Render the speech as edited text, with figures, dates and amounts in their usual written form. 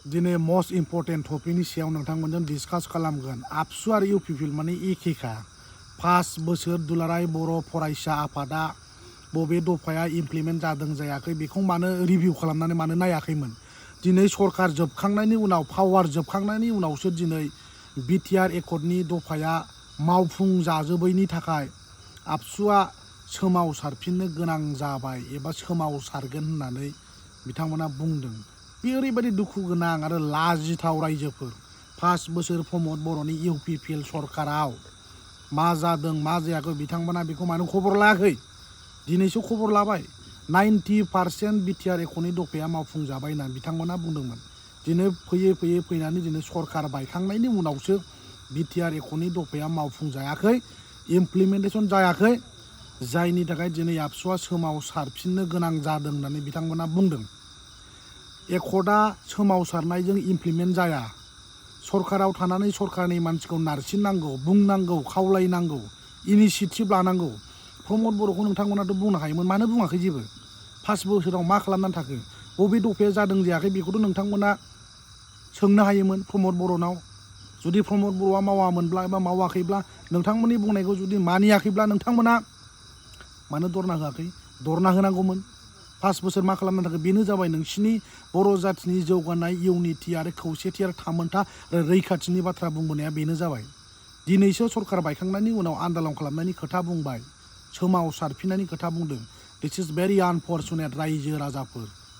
दिनै must important टपिकनि सायाव नोंथांमोनजों डिसकास खालामगोन। आबसु आरो इउपिपिएल माने एखेखा। 5 बोसोर दुलाराय बर' फरायसा आफादा बबे दफाया इमप्लिमेन्ट जादों जायाखै बेखौ मानो रिभिउ खालामनानै मानो नायाखैमोन। दिनै सरकार जोबखांनायनि उनाव पावार जोबखांनायनि उनावसो दिनै बिटिआर एकर्डनि दफाया मावफुं जाजोबैनि थाखाय आबसुआ सोमावसारफिननो गोनां जाबाय एबा सोमावसारगोन होननानै बिथांमोना बुंदों। बे ओरैबायदि दुखु गोनां आरो लाजिथाव रायजोफोर। 5 बोसोर प्रमद बर'नि इउपिपिएल सरकाराव मा जादों मा जायाखै बिथांमोना बेखौ मानो खबर लायाखै। दिनैसो खबर लाबाय। 90% बिटिआर एकर्डनि दफाया मावफुंजाबाय होननानै बिथांमोना बुंदोंमोन। दिनै फैयै फैनानै दिनै सरकार बायखांनायनि उनावसो बिटिआर एकर्डनि दफाया मावफुंजायाखै, इमप्लिमेन्टेसन जायाखै, जायनि थाखाय दिनै आबसुआ सोमावसारफिननो गोनां जादों होननानै बिथांमोना बुंदों। एकर्डआ सोमावसारनायजों इमप्लिमेन्ट जाया। सरकाराव थानानै सरकारनि मानसिखौ नारसिननांगौ, बुंनांगौ, खावलायनांगौ, इनिसियेटिभ लानांगौ। प्रमद बर'खौ नोंथांमोनाथ' बुंनो हायोमोन, मानो बुङाखै जेबो? 5 बोसोराव मा खालामनानै थाखो? बबे दफाया जादों जायाखै बेखौथ' नोंथांमोना सोंनो हायोमोन प्रमद बर'नाव। जुदि प्रमद बर'आ मावामोनब्ला एबा मावाखैब्ला, नोंथांमोननि बुंनायखौ जुदि मानियाखैब्ला नोंथांमोना मानो धरना होआखै? धरना होनांगौमोन। 5 बोसोर मा खालामनानै थाखो? बेनो जाबाय नोंसिनि बर' जाथिनि जौगानाय, इउनिटि आरो खौसेथि आरो थामोनथा आरो रैखाथिनि बाथ्रा बुंबोनाया बेनो जाबाय। दिनैसो सरकार बायखांनायनि उनाव आन्दालन खालामनायनि खोथा बुंबाय, सोमावसारफिननायनि खोथा बुंदों। दिस इज भेरि आनफर्चुनेट रायजो राजाफोर।